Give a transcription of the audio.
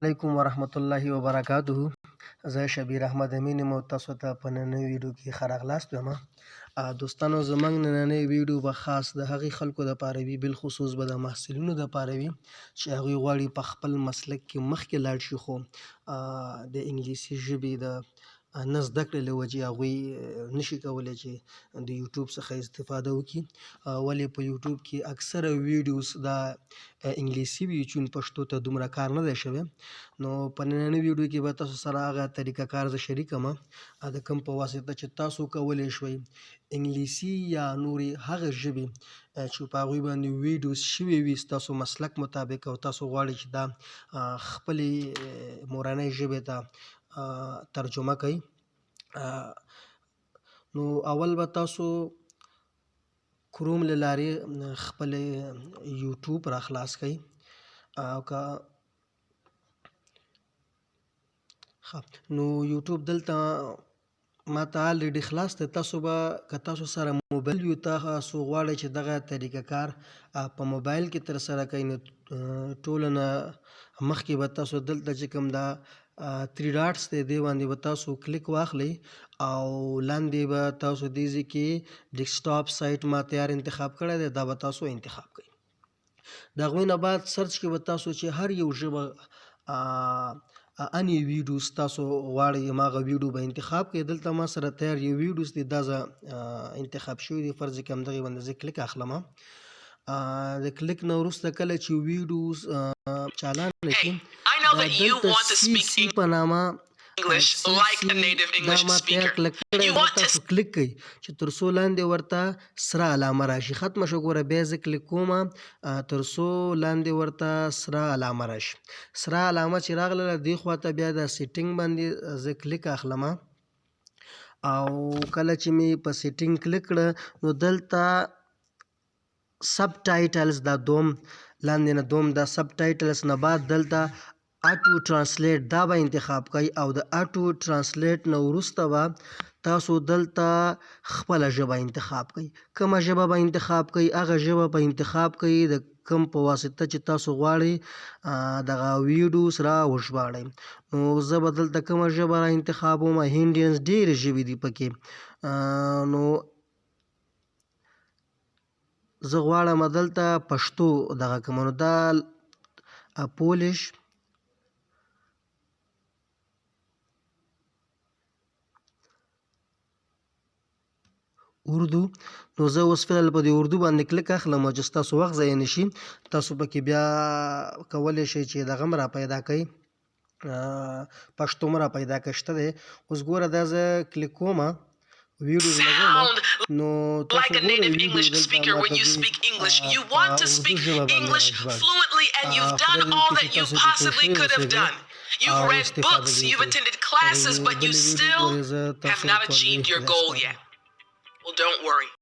علیکم ورحمت الله وبرکاته. زه شبیر احمد امین یم او تاسو ته په نننۍ ویډیو کې ښه راغلاست وایم. دوستانو، زموږ نننۍ ویډیو به خاص د هغې خلکو دپاره وي، بالخصوص به د محصلینو دپاره وي چې هغوی غواړي په خپل مسلک کې مخکې لاړ شي، خو د انګلیسي ژبې د نه زده کړې له وجې هغوی نشي کولی چې د یوټیوب څخه استفاده وکړي. ولې په یوټیوب کې اکثره ویډیوز دا انګلیسي وي، چون پښتو ته دومره کار نه دی شوی. نو په نننۍ ویډیو کې به تاسو سره هغه طریقه کار زه شریکم د کوم په واسطه چې تاسو کولی شئ انګلیسي یا نورې هغه ژبې چې په هغوی باندې ویډیوز شوي وي ستاسو مسلک مطابق، او تاسو غواړئ چې دا خپلې مورنۍ ژبې ته ترجمه کړئ. نو اول به تاسو کروم له لارې خپل یوټیوب را خلاص کړئ. او که نو یوټیوب دلته ما ته الریډي خلاص دی. تاسو به که تاسو سره موبایل وي، تاسو غواړئ چې دغه طریقه کار په موبایل کې ترسره کړئ، نو ټوله نه مخکې به تاسو دلته چې کوم دا 3 ډاټس دی، دې باندې به تاسو کلیک واخلئ او لاندې به تاسو دې ځای کې ډیسکټاپ سایټ ما تیار انتخاب کړی دی، دا به تاسو انتخاب کړئ. د هغوی نه بعد سرچ کې به تاسو چې هر یو ژبه اني ویډیوز تاسو غواړئ هماغه ویډیو به انتخاب کړئ. دلته ما سره تیار یو ویډیوز دی، دا زه انتخاب شوی دی. فرض کړئ همدغې باندې زه کلیک اخلم. د کلیک نه وروسته کله چې ویډیوز چالان شي، دا دلته سی سی په نامه دا ما تیار کلک کړی، دا تاسو کلیک کړئ چې تر څو لاندې ورته سره علامه راشي. ختمه شو. ګوره، بیا زه کلیک کوم تر څو لاندې ورته سره علامه راشي. سره علامه چې راغله دې خواته، بیا د سیټینګ باندې زه کلیک اخلم او کله چې مې په سیټینګ کلیک کړه، نو دلته سب ټایټلز، دا دوم لاندې نه دوم دا سب ټایټلز نه بعد دلته اټو ترانسلیټ دا به انتخاب کړئ او د اټو ترانسلیټ نه وروسته به تاسو دلته خپله ژبه انتخاب کړئ. کومه ژبه به انتخاب کړئ؟ هغه ژبه به انتخاب کړئ د کوم په واسطه چې تاسو غواړئ دغه ویډیوز را وژباړئ. نو زه به دلته کومه ژبه را انتخابوم؟ هندینز ډېرې ژبې دي پکې، نو زه غواړم دلته پښتو دغه کوم. نو دا پولیش، اردو، نو زه اوس فعل په دې اردو باندې کلیک اخلم چې ستاسو وخت ضایع نه شي. تاسو پکې بیا کولی شئ چې دغه هم را پیدا کړئ، پښتو هم را پیدا کړئ، شته دی. اوس ګوره، دا زه کلیک کوم، ویډیو لګوم، نو تاسو ګورئ ویډیو دلته ماته په اردو ژبه باندې راژباړي. خدای دې وکړي چې تاسو پرې پوه شوي اوسېږئ او استفاده دې وکړئ. تر بلې ویډیو پورې زه تاسو په لوی خدای سپارم.